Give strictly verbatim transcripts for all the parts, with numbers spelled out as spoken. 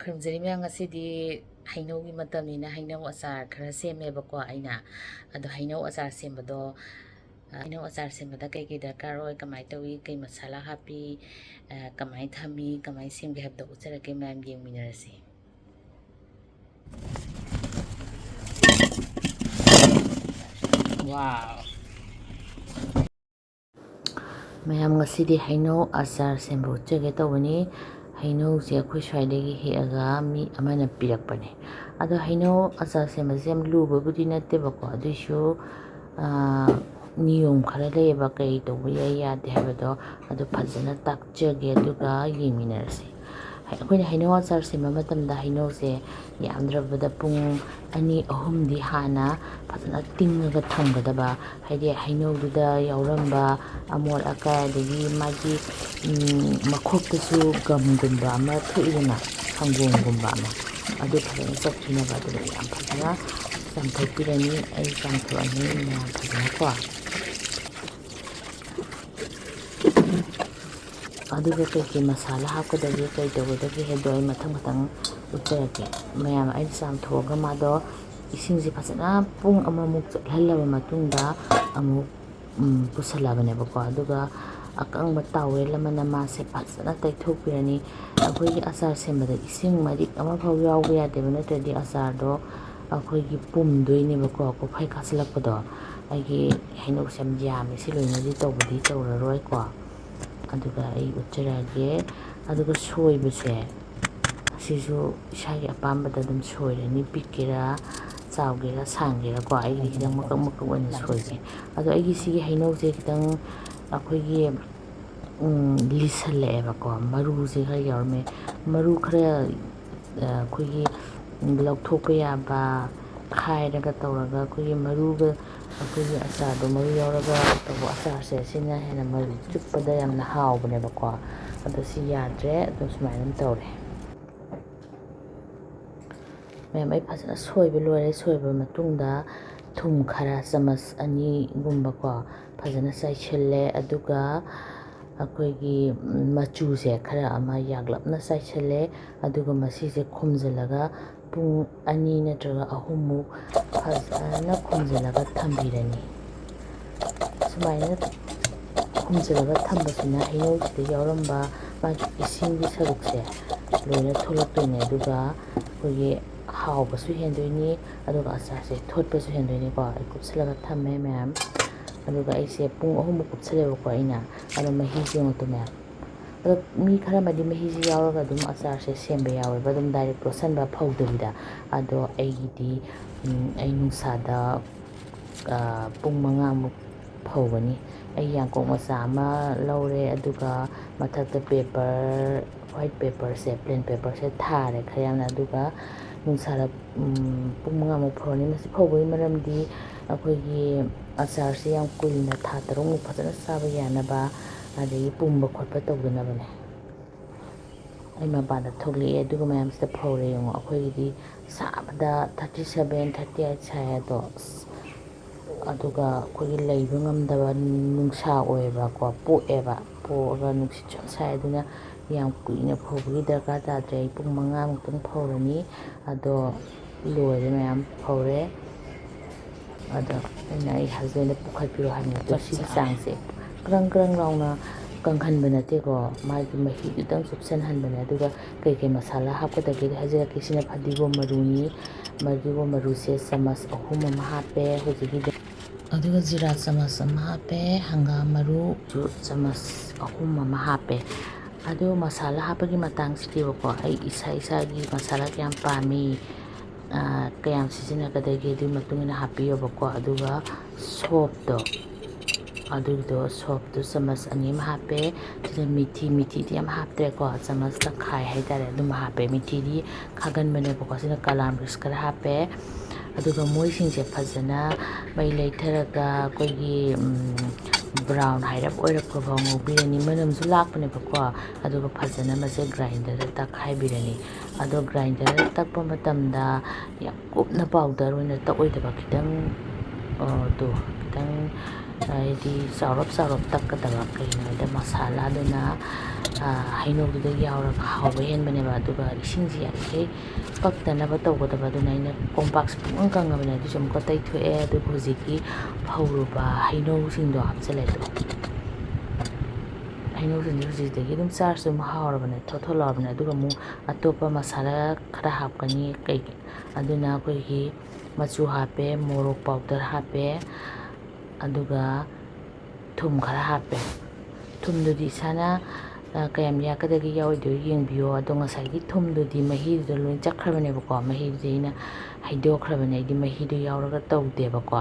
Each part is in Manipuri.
ꯈꯨꯔꯨꯝꯖꯔꯤ ꯃꯌꯥꯝ, ꯉꯁꯤꯗꯤ ꯍꯩꯅꯧꯒꯤ ꯃꯇꯝꯅꯤꯅ ꯍꯩꯅꯧ ꯑꯆꯥꯔ ꯈꯔ ꯁꯦꯝꯃꯦꯕꯀꯣ ꯑꯩꯅ꯫ ꯑꯗꯣ ꯍꯩꯅꯧ ꯑꯆꯥꯔ ꯁꯦꯝꯕꯗꯣ, ꯑ, ꯍꯩꯅꯧ ꯑꯆꯥꯔ ꯁꯦꯝꯕꯗ ꯀꯩ ꯀꯩ ꯗꯔꯀꯥꯔ ꯑꯣꯏ, ꯀꯃꯥꯏꯅ ꯇꯧꯏ, ꯀꯩ ꯃꯁꯥꯂꯥ ꯍꯥꯞꯄꯤ, ꯑ, ꯀꯃꯥꯏꯅ ꯊꯝꯃꯤ, ꯀꯃꯥꯏꯅ ꯁꯦꯝꯒꯦ ꯍꯥꯏꯕꯗꯣ ꯎꯠꯆꯔꯛꯀꯦ ꯃꯌꯥꯝ, ꯌꯦꯡꯃꯤꯟꯅꯔꯁꯤ꯫ ꯋꯥꯎ! ꯃꯌꯥꯝ, ꯉꯁꯤꯗꯤ ꯍꯩꯅꯧ ꯑꯆꯥꯔ ꯁꯦꯝꯕ ꯎꯠꯆꯒꯦ ꯇꯧꯕꯅꯤ꯫ ꯍꯩꯅꯧꯁꯦ ꯑꯩꯈꯣꯏ ꯁ꯭ꯋꯥꯏꯗꯒꯤ ꯍꯦꯛꯑꯒ ꯃꯤ ꯑꯃꯅ ꯄꯤꯔꯛꯄꯅꯦ꯫ ꯑꯗꯣ ꯍꯩꯅꯧ ꯑꯆꯥꯔ ꯁꯦꯝꯕꯁꯦ ꯌꯥꯝ ꯂꯨꯕꯕꯨꯗꯤ ꯅꯠꯇꯦꯕꯀꯣ, ꯑꯗꯨꯏꯁꯨ, ꯑꯥ, ꯅꯤꯌꯣꯝ ꯈꯔ ꯂꯩꯌꯦꯕ, ꯀꯔꯤ ꯇꯧꯕ ꯌꯥꯏ ꯌꯥꯗꯦ ꯍꯥꯏꯕꯗꯣ, ꯑꯗꯨ ꯐꯖꯅ ꯇꯥꯛꯆꯒꯦ, ꯑꯗꯨꯒ ꯌꯦꯡꯃꯤꯟꯅꯔꯁꯤ꯫ ꯑꯩꯈꯣꯏꯅ ꯍꯩꯅꯧ ꯑꯆꯥꯔ ꯁꯦꯝꯕ ꯃꯇꯝꯗ ꯍꯩꯅꯧꯁꯦ ꯌꯥꯝꯗ꯭ꯔꯕꯗ ꯄꯨꯡ ꯑꯅꯤ ꯑꯍꯨꯝꯗꯤ ꯍꯥꯟꯅ ꯐꯖꯅ ꯇꯤꯡꯉꯒ ꯊꯝꯒꯗꯕ, ꯍꯥꯏꯗꯤ ꯍꯩꯅꯧꯗꯨꯗ ꯌꯥꯎꯔꯝꯕ ꯑꯃꯣꯠ ꯑꯀꯥꯏ, ꯑꯗꯒꯤ ꯃꯥꯒꯤ, ꯎꯝ, ꯃꯈꯣꯛꯇꯁꯨ ꯒꯝꯒꯨꯝꯕ ꯑꯃ ꯊꯣꯛꯏꯗꯅ, ꯁꯪꯒꯣꯝꯒꯨꯝꯕ ꯑꯃ, ꯑꯗꯨ ꯐꯖꯅ ꯆꯠꯈꯤꯅꯕ ꯑꯗꯨꯗ ꯌꯥꯝ ꯐꯖꯅ ꯆꯥꯝꯊꯣꯛꯄꯤꯔꯅꯤ꯫ ꯑꯩ ꯆꯥꯝꯊꯣꯛꯑꯅꯤ ꯃꯌꯥꯝ ꯐꯖꯅꯀꯣ꯫ ꯑꯗꯨꯒ ꯀꯩꯀꯩ ꯃꯁꯥꯂꯥ ꯍꯥꯞꯀꯗꯒꯦ, ꯀꯩ ꯇꯧꯒꯗꯒꯦ ꯍꯥꯏꯗꯣ ꯑꯩ ꯃꯊꯪ ꯃꯊꯪ ꯎꯠꯆꯔꯛꯀꯦ꯫ ꯃꯌꯥꯝ, ꯑꯩꯅ ꯆꯥꯝꯊꯣꯛꯑꯒ ꯃꯥꯗꯣ ꯏꯁꯤꯡꯁꯦ ꯐꯖꯅ ꯄꯨꯡ ꯑꯃꯃꯨꯛ ꯆꯣꯠꯍꯜꯂꯕ ꯃꯇꯨꯡꯗ ꯑꯃꯨꯛ, ꯎꯝ, ꯄꯨꯁꯜꯂꯕꯅꯦꯕꯀꯣ꯫ ꯑꯗꯨꯒ ꯑꯀꯪꯕ ꯇꯥꯋꯦꯜ ꯑꯃꯅ ꯃꯥꯁꯦ ꯐꯖꯅ ꯇꯩꯊꯣꯛꯄꯤꯔꯅꯤ꯫ ꯑꯩꯈꯣꯏꯒꯤ ꯑꯆꯥꯔ ꯁꯦꯝꯕꯗ ꯏꯁꯤꯡ ꯃꯔꯤꯛ ꯑꯃꯐꯥꯎ ꯌꯥꯎꯕ ꯌꯥꯗꯦꯕ, ꯅꯠꯇ꯭ꯔꯗꯤ ꯑꯆꯥꯔꯗꯣ ꯑꯩꯈꯣꯏꯒꯤ ꯄꯨꯝꯗꯣꯏꯅꯦꯕꯀꯣ, ꯀꯣꯐꯩ ꯀꯥꯁꯤꯜꯂꯛꯄꯗꯣ꯫ ꯑꯩꯒꯤ ꯍꯩꯅꯧꯁꯦ ꯌꯥꯝ ꯌꯥꯝꯃꯦ, ꯁꯤ ꯂꯣꯏꯅꯗꯤ ꯇꯧꯕꯗꯤ ꯇꯧꯔꯔꯣꯏꯀꯣ꯫ ꯑꯗꯨꯒ ꯑꯩ ꯎꯠꯆꯔꯛꯑꯒꯦ꯫ ꯑꯗꯨꯒ ꯁꯣꯏꯕꯁꯦ, ꯑꯁꯤꯁꯨ ꯏꯁꯥꯒꯤ ꯑꯄꯥꯝꯕꯗ ꯑꯗꯨꯝ ꯁꯣꯏꯔꯅꯤ, ꯄꯤꯛꯀꯦꯔꯥ, ꯆꯥꯎꯒꯦꯔꯥ, ꯁꯥꯡꯒꯦꯔꯥꯀꯣ꯫ ꯑꯩꯒꯤꯗꯤ ꯈꯤꯇꯪ ꯃꯀꯛ ꯃꯀꯛ ꯑꯣꯏꯅ ꯁꯣꯏꯒꯦ꯫ ꯑꯗꯣ ꯑꯩꯒꯤ ꯁꯤꯒꯤ ꯍꯩꯅꯧꯁꯦ ꯈꯤꯇꯪ ꯑꯩꯈꯣꯏꯒꯤ, ꯎꯝ, ꯂꯤꯁꯜꯂꯛꯑꯦꯕꯀꯣ, ꯃꯔꯨꯁꯦ ꯈꯔ ꯌꯥꯎꯔꯝꯃꯦ꯫ ꯃꯔꯨ ꯈꯔ, ꯑ, ꯑꯩꯈꯣꯏꯒꯤ ꯂꯧꯊꯣꯛꯄ ꯌꯥꯕ, ꯈꯥꯏꯔꯒ ꯇꯧꯔꯒ ꯑꯩꯈꯣꯏꯒꯤ ꯃꯔꯨꯒ, ꯑꯩꯈꯣꯏꯒꯤ ꯑꯆꯥꯔꯗꯣ ꯃꯔꯨ ꯌꯥꯎꯔꯒ ꯇꯧꯕ ꯑꯆꯥꯔꯁꯦ, ꯁꯤꯅ ꯍꯦꯟꯅ ꯃꯔꯨ ꯆꯨꯞꯄꯗ ꯌꯥꯝꯅ ꯍꯥꯎꯕꯅꯦꯕꯀꯣ꯫ ꯑꯗꯣ ꯁꯤ ꯌꯥꯗ꯭ꯔꯦ, ꯑꯗꯨꯝ ꯁꯨꯃꯥꯏꯅ ꯑꯗꯨꯝ ꯇꯧꯔꯦ꯫ ꯃꯌꯥꯝ, ꯑꯩ ꯐꯖꯅ ꯁꯣꯏꯕ ꯂꯣꯏꯔꯦ꯫ ꯁꯣꯏꯕ ꯃꯇꯨꯡꯗ ꯊꯨꯝ ꯈꯔ ꯆꯥꯃꯁ ꯑꯅꯤꯒꯨꯝꯕꯀꯣ ꯐꯖꯅ ꯆꯥꯏꯁꯤꯜꯂꯦ꯫ ꯑꯗꯨꯒ ꯑꯩꯈꯣꯏꯒꯤ ꯃꯆꯨꯁꯦ ꯈꯔ ꯑꯃ ꯌꯥꯛꯂꯞꯅ ꯆꯥꯏꯁꯜꯂꯦ꯫ ꯑꯗꯨꯒ ꯃꯁꯤꯁꯦ ꯈꯨꯝꯖꯤꯜꯂꯒ ꯄꯨꯡ ꯑꯅꯤ ꯅꯠꯇ꯭ꯔꯒ ꯑꯍꯨꯝꯃꯨꯛ ꯐꯖꯅ ꯈꯨꯝꯖꯤꯜꯂꯒ ꯊꯝꯕꯤꯔꯅꯤ꯫ ꯁꯨꯃꯥꯏꯅ ꯈꯨꯝꯖꯤꯜꯂꯒ ꯊꯝꯕꯁꯤꯅ ꯍꯩꯅꯧꯁꯤꯗ ꯌꯥꯎꯔꯝꯕ ꯃꯥꯒꯤ ꯏꯁꯤꯡꯒꯤ ꯁꯔꯨꯛꯁꯦ ꯂꯣꯏꯅ ꯊꯣꯛꯂꯛꯇꯣꯏꯅꯦ꯫ ꯑꯗꯨꯒ ꯑꯩꯈꯣꯏꯒꯤ ꯍꯥꯎꯕꯁꯨ ꯍꯦꯟꯗꯣꯏꯅꯤ, ꯑꯗꯨꯒ ꯑꯆꯥꯔꯁꯦ ꯊꯣꯠꯄꯁꯨ ꯍꯦꯟꯗꯣꯏꯅꯤꯀꯣ꯫ ꯑꯩ ꯀꯨꯞꯁꯜꯂꯒ ꯊꯝꯃꯦ ꯃꯌꯥꯝ꯫ ꯑꯗꯨꯒ ꯑꯩꯁꯦ ꯄꯨꯡ ꯑꯍꯨꯝꯃꯨꯛ ꯀꯨꯞꯁꯜꯂꯦꯕꯀꯣ ꯑꯩꯅ꯫ ꯑꯗꯣ ꯃꯍꯤꯁꯦ ꯌꯦꯡꯉꯣ ꯇꯨ ꯃꯌꯥꯝ꯫ ꯑꯗꯣ ꯃꯤ ꯈꯔ ꯑꯃꯗꯤ ꯃꯍꯤꯁꯤ ꯌꯥꯎꯔꯒ ꯑꯗꯨꯝ ꯑꯆꯥꯔꯁꯦ ꯁꯦꯝꯕ ꯌꯥꯎꯋꯦꯕ, ꯑꯗꯨꯝ ꯗꯥꯏꯔꯦꯛ ꯇꯣꯠꯁꯟꯕ ꯐꯧꯗꯕꯤꯗ꯫ ꯑꯗꯣ ꯑꯩꯒꯤꯗꯤ, ꯎꯝ, ꯑꯩ ꯅꯨꯡꯁꯥꯗ, ꯑ, ꯄꯨꯡ ꯃꯉꯥꯃꯨꯛ ꯐꯧꯒꯅꯤ꯫ ꯑꯩ ꯌꯥꯡꯀꯣꯛ ꯃꯆꯥ ꯑꯃ ꯂꯧꯔꯦ, ꯑꯗꯨꯒ ꯃꯊꯛꯇ ꯄꯦꯄꯔ, ꯋꯥꯏꯠ ꯄꯦꯄꯔꯁꯦ, ꯄ꯭ꯂꯦꯟ ꯄꯦꯄꯔꯁꯦ ꯊꯥꯔꯦ ꯈꯔ ꯌꯥꯝꯅ, ꯑꯗꯨꯒ ꯅꯨꯡꯁꯥꯗ, ꯎꯝ, ꯄꯨꯡ ꯃꯉꯥꯃꯨꯛ ꯐꯧꯔꯅꯤ꯫ ꯃꯁꯤ ꯐꯧꯕꯒꯤ ꯃꯔꯝꯗꯤ ꯑꯩꯈꯣꯏꯒꯤ ꯑꯆꯥꯔꯁꯦ ꯌꯥꯝ ꯀꯨꯏꯅ, ꯊꯥ ꯇꯔꯨꯛꯃꯨꯛ ꯐꯖꯅ ꯆꯥꯕ ꯌꯥꯅꯕ, ꯑꯗꯒꯤ ꯄꯨꯝꯕ ꯈꯣꯠꯄ ꯇꯧꯗꯅꯕꯅꯦ꯫ ꯑꯩ ꯃꯄꯥꯟꯗ ꯊꯣꯛꯂꯛꯑꯦ, ꯑꯗꯨꯒ ꯃꯌꯥꯝꯁꯤꯗ ꯐꯧꯔꯦ ꯌꯦꯡꯉꯣ꯫ ꯑꯩꯈꯣꯏꯒꯤꯗꯤ ꯁꯥꯕꯗ thirty seven, thirty eight ꯁꯥꯏ꯫ ꯑꯗꯣ ꯑꯁ, ꯑꯗꯨꯒ ꯑꯩꯈꯣꯏꯒꯤ ꯂꯩꯕ ꯉꯝꯗꯕ ꯅꯨꯡꯁꯥ ꯑꯣꯏꯌꯦꯕꯀꯣ, ꯄꯣꯛꯑꯦꯕ, ꯄꯣꯛꯑꯒ ꯅꯨꯡꯁꯤꯠꯁꯨ ꯌꯥꯝ ꯁꯥꯏ꯫ ꯑꯗꯨꯅ ꯌꯥꯝ ꯀꯨꯏꯅ ꯐꯧꯕꯒꯤ ꯗꯔꯀꯥꯔ ꯇꯥꯗ꯭ꯔꯦ꯫ ꯑꯩ ꯄꯨꯡ ꯃꯉꯥꯃꯨꯛꯇꯪ ꯐꯧꯔꯅꯤ꯫ ꯑꯗꯣ ꯂꯣꯏꯔꯦ, ꯃꯌꯥꯝ ꯐꯧꯔꯦ꯫ ꯑꯗꯣ ꯑꯩꯅ ꯑꯩ ꯍꯁꯕꯦꯟꯗ ꯄꯨꯈꯠꯄꯤꯔꯣ ꯍꯥꯏꯕꯅꯦ꯫ ꯑꯗꯣ ꯁꯤꯒꯤ ꯆꯥꯡꯁꯦ ꯀ꯭ꯔꯪ ꯀ꯭ꯔꯪ ꯂꯥꯎꯅ ꯀꯪꯍꯟꯕ ꯅꯠꯇꯦꯀꯣ, ꯃꯥꯒꯤ ꯃꯍꯤꯗꯨꯗꯪ ꯆꯨꯞꯁꯟꯍꯟꯕꯅꯦ꯫ ꯑꯗꯨꯒ ꯀꯩꯀꯩ ꯃꯁꯥꯂꯥ ꯍꯥꯞꯀꯗꯒꯦꯗꯣ ꯍꯥꯏꯖꯔꯛꯀꯦ꯫ ꯁꯤꯅ ꯐꯗꯤꯒꯣꯝ ꯃꯔꯨꯅꯤ꯫ ꯐꯗꯤꯒꯣꯝ ꯃꯔꯨꯁꯦ ꯆꯥꯃꯁ ꯑꯍꯨꯝ ꯑꯃ ꯍꯥꯞꯄꯦ ꯍꯧꯖꯤꯛꯀꯤꯗꯤ꯫ ꯑꯗꯨꯒ ꯖꯤꯔꯥ ꯆꯥꯃꯁ ꯑꯃ ꯍꯥꯞꯄꯦ, ꯍꯪꯒꯥꯝ ꯃꯔꯨꯁꯨ ꯆꯥꯃꯁ ꯑꯍꯨꯝ ꯑꯃ ꯍꯥꯞꯄꯦ꯫ ꯑꯗꯣ ꯃꯁꯥꯂꯥ ꯍꯥꯞꯄꯒꯤ ꯃꯇꯥꯡꯁꯤꯗꯤꯕꯀꯣ, ꯑꯩ ꯏꯁꯥ ꯏꯁꯥꯒꯤ ꯃꯁꯥꯂꯥ ꯀꯌꯥꯝ ꯄꯥꯝꯃꯤ, ꯑ, ꯀꯌꯥꯝ ꯁꯤꯖꯤꯟꯅꯒꯗꯒꯦ, ꯑꯗꯨꯒꯤ ꯃꯇꯨꯡ ꯏꯟꯅ ꯍꯥꯞꯄꯤꯌꯣꯕꯀꯣ꯫ ꯑꯗꯨꯒ ꯁꯣꯞꯇꯣ, ꯑꯗꯨꯒꯤꯗꯣ ꯁꯣꯞꯇꯣ ꯆꯥꯃꯁ ꯑꯅꯤ ꯑꯃ ꯍꯥꯞꯄꯦ꯫ ꯁꯤꯗ ꯃꯤꯊꯤ, ꯃꯤꯊꯤꯗꯤ ꯌꯥꯝ ꯍꯥꯞꯇ꯭ꯔꯦꯀꯣ, ꯆꯥꯃꯁ ꯇꯪꯈꯥꯏ ꯍꯥꯏꯇꯥꯔꯦ, ꯑꯗꯨꯝ ꯍꯥꯞꯄꯦ꯫ ꯃꯤꯊꯤꯗꯤ ꯈꯥꯒꯟꯕꯅꯦꯕꯀꯣ꯫ ꯁꯤꯅ ꯀꯂꯥꯝ ꯃꯤꯔꯆ ꯈꯔ ꯍꯥꯞꯄꯦ꯫ ꯑꯗꯨꯒ ꯃꯣꯏꯁꯤꯡꯁꯦ ꯐꯖꯅ ꯃꯩ ꯂꯩꯊꯔꯒ ꯑꯩꯈꯣꯏꯒꯤ, ꯎꯝ, ꯕ꯭ꯔꯥꯎꯟ ꯍꯥꯏꯔꯞ ꯑꯣꯏꯔꯛꯄ ꯐꯥꯎ ꯉꯧꯕꯤꯔꯅꯤ꯫ ꯃꯅꯝꯁꯨ ꯂꯥꯛꯄꯅꯦꯕꯀꯣ꯫ ꯑꯗꯨꯒ ꯐꯖꯅ ꯃꯁꯦ ꯒ꯭ꯔꯥꯏꯟꯗꯔꯗ ꯇꯛꯈꯥꯏꯕꯤꯔꯅꯤ꯫ ꯑꯗꯣ ꯒ꯭ꯔꯥꯏꯟꯗꯔꯗ ꯇꯛꯄ ꯃꯇꯝꯗ ꯌꯥꯝ ꯀꯨꯞꯅ ꯄꯥꯎꯗꯔ ꯑꯣꯏꯅ ꯇꯛꯑꯣꯏꯗꯕ, ꯈꯤꯇꯪ, ꯑ, ꯇꯣ, ꯈꯤꯇꯪ ꯍꯥꯏꯗꯤ ꯆꯥꯎꯔꯞ ꯆꯥꯎꯔꯞ ꯇꯛꯀꯗꯕ꯫ ꯀꯩꯒꯤꯅꯣ ꯍꯥꯏꯗ ꯃꯁꯥꯂꯥꯗꯨꯅ ꯍꯩꯅꯧꯗꯨꯗ ꯌꯥꯎꯔꯒ ꯍꯥꯎꯕ ꯍꯦꯟꯕꯅꯦꯕ꯫ ꯑꯗꯨꯒ ꯏꯁꯤꯡꯁꯤ ꯌꯥꯔꯤꯈꯩ ꯀꯛꯇꯅꯕ ꯇꯧꯒꯗꯕ꯫ ꯑꯗꯨꯅ ꯑꯩꯅ ꯀꯣꯝꯄꯥꯛꯁꯦ ꯄꯨꯡꯀꯪ ꯀꯪꯉꯕꯅꯦ꯫ ꯑꯗꯨꯁꯨ ꯑꯃꯨꯛꯀ ꯇꯩꯊꯣꯛꯑꯦ꯫ ꯑꯗꯨꯒ ꯍꯧꯖꯤꯛꯀꯤ ꯐꯧꯔꯨꯕ ꯍꯩꯅꯧꯁꯤꯡꯗꯣ ꯍꯥꯞꯆꯤꯜꯂꯦ꯫ ꯑꯗꯣ ꯍꯩꯅꯧꯁꯤꯡꯁꯦ ꯍꯧꯖꯤꯛꯇꯒꯤ ꯑꯗꯨꯝ ꯆꯥꯔꯁꯨ ꯑꯗꯨꯝ ꯍꯥꯎꯔꯕꯅꯦ, ꯊꯣꯠ ꯊꯣꯠ ꯂꯥꯎꯔꯕꯅꯦ꯫ ꯑꯗꯨꯒ ꯑꯃꯨꯛ ꯑꯇꯣꯞꯄ ꯃꯁꯥꯂꯥ ꯈꯔ ꯍꯥꯞꯀꯅꯤ꯫ ꯀꯩ ꯑꯗꯨꯅ ꯑꯩꯈꯣꯏꯒꯤ ꯃꯆꯨ ꯍꯥꯞꯄꯦ, ꯃꯣꯔꯣꯛ ꯄꯥꯎꯗꯔ ꯍꯥꯞꯄꯦ, ꯑꯗꯨꯒ ꯊꯨꯝ ꯈꯔ ꯍꯥꯞꯄꯦ꯫ ꯊꯨꯝꯗꯨꯗꯤ ꯏꯁꯥꯅ ꯀꯌꯥꯝ ꯌꯥꯛꯀꯗꯒꯦ ꯌꯥꯎꯔꯣꯏꯗꯣꯏ ꯌꯦꯡꯕꯤꯌꯣ꯫ ꯑꯗꯣ ꯉꯁꯥꯏꯒꯤ ꯊꯨꯝꯗꯨꯗꯤ ꯃꯍꯤꯗꯨꯗ ꯂꯣꯏ ꯆꯠꯈ꯭ꯔꯕꯅꯦꯕꯀꯣ꯫ ꯃꯍꯤꯗꯨꯗꯤ ꯑꯩꯅ ꯍꯩꯗꯣꯛꯈ꯭ꯔꯕꯅꯦ꯫ ꯑꯩꯗꯤ ꯃꯍꯤꯗꯨ ꯌꯥꯎꯔꯒ ꯇꯧꯗꯦꯕꯀꯣ꯫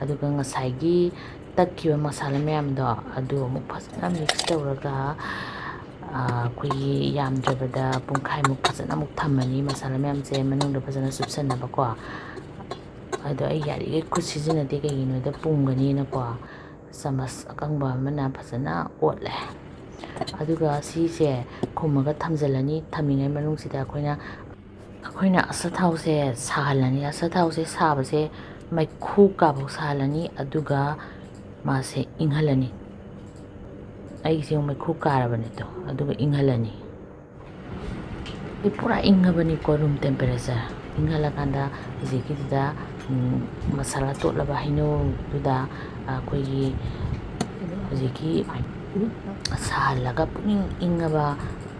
ꯑꯗꯨꯒ ꯉꯁꯥꯏꯒꯤ ꯇꯛꯈꯤꯕ ꯃꯁꯥꯂꯥ ꯃꯌꯥꯝꯗꯣ ꯑꯗꯨ ꯑꯃꯨꯛ ꯐꯖꯅ ꯃꯤꯛꯁ ꯇꯧꯔꯒ ꯑꯩꯈꯣꯏꯒꯤ ꯌꯥꯝꯗ꯭ꯔꯕꯗ ꯄꯨꯡꯈꯥꯏꯃꯨꯛ ꯐꯖꯅ ꯑꯃꯨꯛ ꯊꯝꯃꯅꯤ꯫ ꯃꯁꯥꯂꯥ ꯃꯌꯥꯝꯁꯦ ꯃꯅꯨꯡꯗ ꯐꯖꯅ ꯆꯨꯞꯁꯟꯅꯕꯀꯣ꯫ ꯑꯗꯣ ꯑꯩ ꯌꯥꯔꯤꯈꯩ ꯈꯨꯠ ꯁꯤꯖꯤꯟꯅꯗꯦ, ꯀꯩꯒꯤꯅꯣꯗ ꯄꯨꯝꯒꯅꯤꯅꯀꯣ꯫ ꯆꯥꯃꯁ ꯑꯀꯪꯕ ꯑꯃꯅ ꯐꯖꯅ ꯑꯣꯠꯂꯦ꯫ ꯑꯗꯨꯒ ꯁꯤꯁꯦ ꯈꯨꯝꯃꯒ ꯊꯝꯖꯤꯜꯂꯅꯤ꯫ ꯊꯝꯃꯤꯉꯩ ꯃꯅꯨꯡꯁꯤꯗ ꯑꯩꯈꯣꯏꯅ ꯑꯩꯈꯣꯏꯅ ꯑꯆꯥꯊꯥꯎꯁꯦ ꯁꯥꯍꯜꯂꯅꯤ꯫ ꯑꯆꯥꯊꯥꯎꯁꯦ ꯁꯥꯕꯁꯦ ꯃꯩꯈꯨ ꯀꯥꯐꯧ ꯁꯥꯍꯜꯂꯅꯤ꯫ ꯑꯗꯨꯒ ꯃꯥꯁꯦ ꯏꯪꯍꯜꯂꯅꯤ꯫ ꯑꯩꯒꯤꯁꯦ ꯑꯃꯨꯛ ꯃꯩꯈꯨ ꯀꯥꯔꯕꯅꯦ ꯑꯗꯣ꯫ ꯑꯗꯨꯒ ꯏꯪꯍꯜꯂꯅꯤ꯫ ꯁꯤ ꯄꯨꯔꯥ ꯏꯪꯉꯕꯅꯤꯀꯣ, ꯔꯨꯝ ꯇꯦꯝꯄꯔꯦꯆꯔ꯫ ꯏꯪꯍꯜꯂꯀꯥꯟꯗ ꯍꯧꯖꯤꯛꯀꯤꯗꯨꯗ ꯃꯁꯥꯂꯥ ꯇꯣꯠꯂꯕ ꯍꯩꯅꯧꯗꯨꯗ ꯑꯩꯈꯣꯏꯒꯤ ꯍꯧꯖꯤꯛꯀꯤ ꯁꯥꯍꯜꯂꯒ ꯄꯨꯛꯏꯪ ꯏꯪꯉꯕ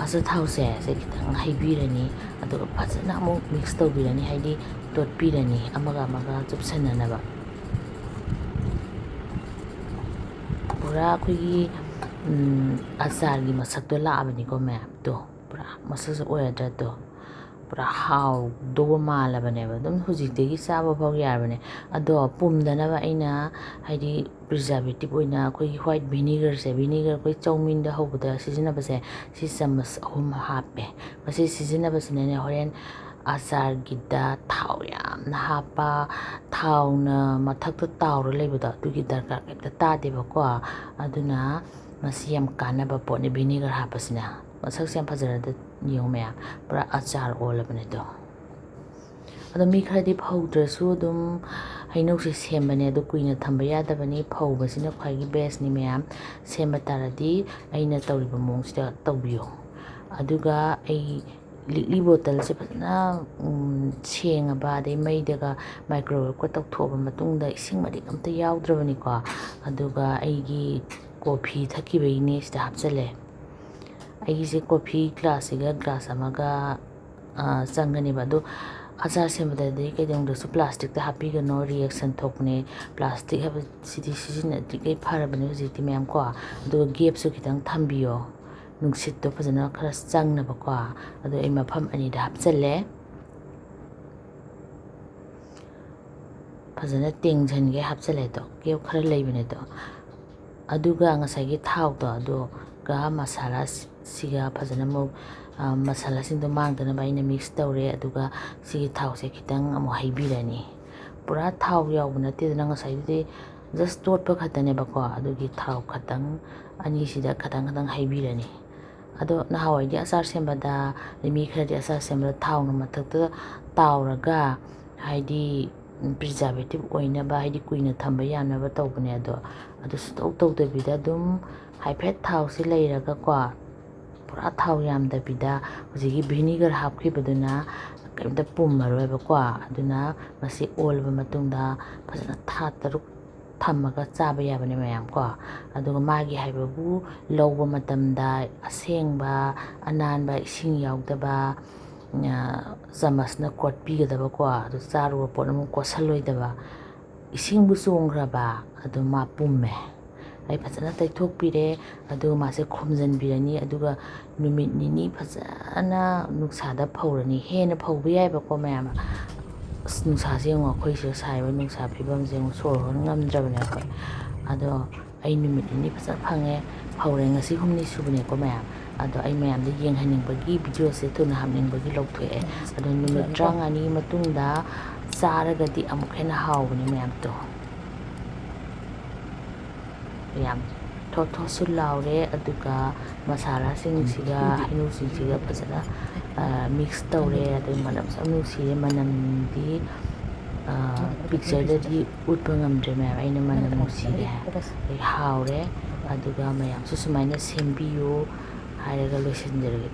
ꯑꯆꯥꯊꯥꯎꯁꯦ ꯁꯦ ꯈꯤꯇꯪ ꯍꯩꯕꯤꯔꯅꯤ꯫ ꯑꯗꯨꯒ ꯐꯖꯅ ꯑꯃꯨꯛ ꯃꯤꯛꯁ ꯇꯧꯕꯤꯔꯅꯤ, ꯍꯥꯏꯗꯤ ꯇꯣꯠꯄꯤꯔꯅꯤ ꯑꯃꯒ ꯑꯃꯒ ꯆꯨꯞꯁꯟꯅꯅꯕ꯫ ꯄꯨꯔꯥ ꯑꯩꯈꯣꯏꯒꯤ ꯑꯆꯥꯔꯒꯤ ꯃꯁꯛꯇꯣ ꯂꯥꯛꯑꯕꯅꯤꯀꯣ ꯃꯌꯥꯝꯗꯣ꯫ ꯄꯨꯔꯥ ꯃꯁꯛꯁꯦ ꯑꯣꯏꯔꯗ꯭ꯔꯥ ꯑꯗꯣ? ꯄꯨꯔꯥ ꯍꯥꯎꯗꯧꯕ ꯃꯥꯜꯂꯕꯅꯦꯕ꯫ ꯑꯗꯨꯝ ꯍꯧꯖꯤꯛꯇꯒꯤ ꯆꯥꯕ ꯐꯥꯎ ꯌꯥꯔꯕꯅꯦ꯫ ꯑꯗꯣ ꯄꯨꯝꯗꯅꯕ ꯑꯩꯅ ꯍꯥꯏꯗꯤ ꯄ꯭ꯔꯤꯖꯥꯔꯕꯦꯇꯤꯞ ꯑꯣꯏꯅ ꯑꯩꯈꯣꯏꯒꯤ ꯋꯥꯏꯠ ꯚꯤꯅꯤꯒꯔꯁꯦ, ꯚꯤꯅꯤꯒꯔ ꯑꯩꯈꯣꯏ ꯆꯧꯃꯤꯟꯗ ꯍꯧꯕꯗ ꯁꯤꯖꯤꯟꯅꯕꯁꯦ, ꯁꯤ ꯆꯥꯃꯁ ꯑꯍꯨꯝ ꯍꯥꯞꯄꯦ꯫ ꯃꯁꯤ ꯁꯤꯖꯤꯟꯅꯕꯁꯤꯅꯅꯦ ꯍꯣꯔꯦꯟ ꯑꯆꯥꯔꯒꯤꯗ ꯊꯥꯎ ꯌꯥꯝꯅ ꯍꯥꯞꯄ, ꯊꯥꯎꯅ ꯃꯊꯛꯇ ꯇꯥꯎꯔ ꯂꯩꯕꯗꯣ ꯑꯗꯨꯒꯤ ꯗꯔꯀꯥꯔ ꯀꯩꯝꯇ ꯇꯥꯗꯦꯕꯀꯣ꯫ ꯑꯗꯨꯅ ꯃꯁꯤ ꯌꯥꯝ ꯀꯥꯟꯅꯕ ꯄꯣꯠꯅꯤ ꯚꯤꯅꯤꯒꯔ ꯍꯥꯞꯄꯁꯤꯅ꯫ ꯃꯁꯛꯁꯦ ꯌꯥꯝ ꯐꯖꯔꯗ ꯌꯦꯡꯉꯨ ꯃꯌꯥꯝ, ꯄꯨꯔꯥ ꯑꯆꯥꯔ ꯑꯣꯜꯂꯕꯅꯦ ꯑꯗꯣ꯫ ꯑꯗꯣ ꯃꯤ ꯈꯔꯗꯤ ꯐꯧꯗ꯭ꯔꯁꯨ ꯑꯗꯨꯝ ꯍꯩꯅꯧꯁꯦ ꯁꯦꯝꯕꯅꯦ, ꯑꯗꯨ ꯀꯨꯏꯅ ꯊꯝꯕ ꯌꯥꯗꯕꯅꯤ, ꯐꯧꯕꯁꯤꯅ ꯈ꯭ꯋꯥꯏꯒꯤ ꯕꯦꯁꯅꯤ ꯃꯌꯥꯝ꯫ ꯁꯦꯝꯕ ꯇꯥꯔꯗꯤ ꯑꯩꯅ ꯇꯧꯔꯤꯕ ꯃꯑꯣꯡꯁꯤꯗ ꯇꯧꯕꯤꯌꯨ꯫ ꯑꯗꯨꯒ ꯑꯩ ꯂꯤꯛꯂꯤ ꯕꯣꯇꯜꯁꯦ ꯐꯖꯅ, ꯎꯝ, ꯁꯦꯡꯉꯕ, ꯑꯗꯩ ꯃꯩꯗꯒ ꯃꯥꯏꯀ꯭ꯔꯣꯋꯦꯞꯀ ꯇꯧꯊꯣꯛꯑꯕ ꯃꯇꯨꯡꯗ ꯏꯁꯤꯡ ꯃꯔꯤꯛ ꯑꯝꯇ ꯌꯥꯎꯗ꯭ꯔꯕꯅꯤꯀꯣ꯫ ꯑꯗꯨꯒ ꯑꯩꯒꯤ ꯀꯣꯐꯤ ꯊꯛꯈꯤꯕꯒꯤꯅꯦ ꯁꯤꯗ ꯍꯥꯞꯆꯜꯂꯦ꯫ ꯑꯩꯒꯤꯁꯦ ꯀꯣꯐꯤ ꯒ꯭ꯂꯥꯁꯁꯤꯒ ꯒ꯭ꯂꯥꯁ ꯑꯃꯒ, ꯑ, ꯆꯪꯒꯅꯦꯕ꯫ ꯑꯗꯣ ꯑꯆꯥꯔ ꯁꯦꯝꯕꯗꯗꯤ ꯀꯩꯗꯧꯅꯨꯡꯗꯁꯨ ꯄ꯭ꯂꯥꯁꯇꯤꯛꯇ ꯍꯥꯞꯄꯤꯒꯅꯣ, ꯔꯤꯌꯦꯛꯁꯟ ꯊꯣꯛꯄꯅꯦ꯫ ꯄ꯭ꯂꯥꯁꯇꯤꯛ ꯍꯥꯏꯕꯁꯤꯗꯤ ꯁꯤꯖꯤꯟꯅꯗ꯭ꯔꯤꯈꯩ ꯐꯔꯕꯅꯦ ꯍꯧꯖꯤꯛꯇꯤ ꯃꯌꯥꯝ ꯀꯣ꯫ ꯑꯗꯨꯒ ꯒꯦꯞꯁꯨ ꯈꯤꯇꯪ ꯊꯝꯕꯤꯌꯣ, ꯅꯨꯡꯁꯤꯠꯇꯣ ꯐꯖꯅ ꯈꯔ ꯆꯪꯅꯕꯀꯣ꯫ ꯑꯗꯣ ꯑꯩ ꯃꯐꯝ ꯑꯅꯤꯗ ꯍꯥꯞꯆꯜꯂꯦ꯫ ꯐꯖꯅ ꯇꯦꯡꯁꯤꯟꯒꯦ ꯍꯥꯞꯆꯜꯂꯦ ꯑꯗꯣ, ꯒꯦꯞ ꯈꯔ ꯂꯩꯕꯅꯦ ꯑꯗꯣ꯫ ꯑꯗꯨꯒ ꯉꯁꯥꯏꯒꯤ ꯊꯥꯎꯗꯣ, ꯑꯗꯨꯒ ꯃꯁꯥꯂꯥꯁꯤꯒ ꯐꯖꯅ ꯑꯃꯨꯛ, ꯑ, ꯃꯁꯥꯂꯥꯁꯤꯡꯗꯣ ꯃꯥꯡꯗꯅꯕ ꯑꯩꯅ ꯃꯤꯛꯁ ꯇꯧꯔꯦ꯫ ꯑꯗꯨꯒ ꯁꯤꯒꯤ ꯊꯥꯎꯁꯦ ꯈꯤꯇꯪ ꯑꯃꯨꯛ ꯍꯩꯕꯤꯔꯅꯤ꯫ ꯄꯨꯔꯥ ꯊꯥꯎ ꯌꯥꯎꯕ ꯅꯠꯇꯦꯗꯅ, ꯉꯁꯥꯏꯗꯨꯗꯤ just ꯇꯣꯠꯄ ꯈꯛꯇꯅꯦꯕꯀꯣ꯫ ꯑꯗꯨꯒꯤ ꯊꯥꯎ ꯈꯇꯪ ꯑꯅꯤꯁꯤꯗ ꯈꯇꯪ ꯈꯇꯪ ꯍꯩꯕꯤꯔꯅꯤ꯫ ꯑꯗꯣ ꯅꯍꯥꯟꯋꯥꯏꯗꯤ ꯑꯆꯥꯔ ꯁꯦꯝꯕꯗ, ꯃꯤ ꯈꯔꯗꯤ ꯑꯆꯥꯔ ꯁꯦꯝꯕꯗ ꯊꯥꯎꯅ ꯃꯊꯛꯇ ꯇꯥꯎꯔꯒ, ꯍꯥꯏꯗꯤ, ꯄ꯭ꯔꯤꯖꯥꯔꯕꯦꯇꯤꯞ ꯑꯣꯏꯅꯕ, ꯍꯥꯏꯗꯤ ꯀꯨꯏꯅ ꯊꯝꯕ ꯌꯥꯅꯕ ꯇꯧꯕꯅꯦ꯫ ꯑꯗꯣ ꯑꯗꯨ ꯁꯨꯡꯇꯧ ꯇꯧꯗꯕꯤꯗ ꯑꯗꯨꯝ ꯍꯥꯏꯐꯦꯠ ꯊꯥꯎꯁꯦ ꯂꯩꯔꯒꯀꯣ, ꯄꯨꯔꯥ ꯊꯥꯎ ꯌꯥꯝꯗꯕꯤꯗ ꯍꯧꯖꯤꯛꯀꯤ ꯚꯤꯅꯤꯒꯔ ꯍꯥꯞꯈꯤꯕꯗꯨꯅ ꯀꯔꯤꯝꯇ ꯄꯨꯝꯃꯔꯣꯏꯕꯀꯣ꯫ ꯑꯗꯨꯅ ꯃꯁꯤ ꯑꯣꯜꯂꯕ ꯃꯇꯨꯡꯗ ꯐꯖꯅ ꯊꯥ ꯇꯔꯨꯛ ꯊꯝꯃꯒ ꯆꯥꯕ ꯌꯥꯕꯅꯦ ꯃꯌꯥꯝ ꯀꯣ꯫ ꯑꯗꯨꯒ ꯃꯥꯒꯤ ꯍꯥꯏꯕꯕꯨ ꯂꯧꯕ ꯃꯇꯝꯗ ꯑꯁꯦꯡꯕ ꯑꯅꯥꯟꯕ ꯏꯁꯤꯡ ꯌꯥꯎꯗꯕ, ꯑ, ꯆꯥꯃꯁꯅ ꯀꯣꯠꯄꯤꯒꯗꯕꯀꯣ꯫ ꯑꯗꯨ ꯆꯥꯔꯨꯕ ꯄꯣꯠ ꯑꯃꯨꯛ ꯀꯣꯠꯁꯜꯂꯣꯏꯗꯕ꯫ ꯏꯁꯤꯡꯕꯨ ꯆꯣꯡꯈ꯭ꯔꯕ ꯑꯗꯨ ꯃꯥ ꯄꯨꯝꯃꯦ꯫ ꯑꯩ ꯐꯖꯅ ꯇꯩꯊꯣꯛꯄꯤꯔꯦ꯫ ꯑꯗꯨꯒ ꯃꯥꯁꯦ ꯈꯣꯝꯖꯤꯟꯕꯤꯔꯅꯤ꯫ ꯑꯗꯨꯒ ꯅꯨꯃꯤꯠ ꯅꯤꯅꯤ ꯐꯖꯅ ꯅꯨꯡꯁꯥꯗ ꯐꯧꯔꯅꯤ꯫ ꯍꯦꯟꯅ ꯐꯧꯕ ꯌꯥꯏꯕꯀꯣ ꯃꯌꯥꯝ꯫ ꯑꯁ, ꯅꯨꯡꯁꯥꯁꯦ ꯌꯦꯡꯉꯣ, ꯑꯩꯈꯣꯏ ꯁꯤꯗ ꯁꯥꯔꯤꯕ ꯅꯨꯡꯁꯥ ꯐꯤꯕꯝꯁꯦ ꯌꯦꯡꯉꯣ, ꯁꯣꯔ ꯍꯣꯟ ꯉꯝꯗ꯭ꯔꯕꯅꯦ ꯑꯩꯈꯣꯏ꯫ ꯑꯗꯣ ꯑꯩ ꯅꯨꯃꯤꯠ ꯅꯤꯅꯤ ꯐꯖꯅ ꯐꯪꯉꯦ, ꯐꯧꯔꯦ꯫ ꯉꯁꯤ ꯍꯨꯝꯅꯤ ꯁꯨꯕꯅꯦꯀꯣ ꯃꯌꯥꯝ꯫ ꯑꯗꯣ ꯑꯩ ꯃꯌꯥꯝꯗ ꯌꯦꯡꯍꯟꯅꯤꯡꯕꯒꯤ, ꯚꯤꯗꯤꯑꯣꯁꯦ ꯊꯨꯅ ꯍꯥꯞꯅꯤꯡꯕꯒꯤ ꯂꯧꯊꯣꯛꯑꯦ꯫ ꯑꯗꯣ ꯅꯨꯃꯤꯠ ꯇꯔꯥꯃꯉꯥꯅꯤ ꯃꯇꯨꯡꯗ ꯆꯥꯔꯒꯗꯤ ꯑꯃꯨꯛ ꯍꯦꯟꯅ ꯍꯥꯎꯕꯅꯦ ꯃꯌꯥꯝꯗꯣ꯫ ꯌꯥꯝ ꯊꯣꯠ ꯊꯣꯠꯁꯨ ꯂꯥꯎꯔꯦ꯫ ꯑꯗꯨꯒ ꯃꯁꯥꯂꯥꯁꯤꯡꯁꯤꯒ ꯍꯩꯅꯧꯁꯤꯡꯁꯤꯒ ꯐꯖꯅ, ꯑ, ꯃꯤꯛꯁ ꯇꯧꯔꯦ꯫ ꯑꯗꯩ ꯃꯅꯝꯁꯨ ꯌꯥꯝ ꯅꯨꯡꯁꯤꯔꯦ꯫ ꯃꯅꯝꯗꯤ, ꯄꯤꯛꯆꯔꯗꯗꯤ ꯎꯠꯄ ꯉꯝꯗ꯭ꯔꯦ ꯃꯌꯥꯝ, ꯑꯩꯅ ꯃꯅꯝ ꯅꯨꯡꯁꯤꯔꯦ, ꯑꯗꯒꯤ ꯍꯥꯎꯔꯦ, ꯑꯗꯨꯒ ꯃꯌꯥꯝꯁꯨ ꯁꯨꯃꯥꯏꯅ ꯁꯦꯝꯕꯤꯌꯨ ꯍꯥꯏꯔꯒ ꯂꯣꯏꯁꯤꯟꯖꯔꯒꯦ꯫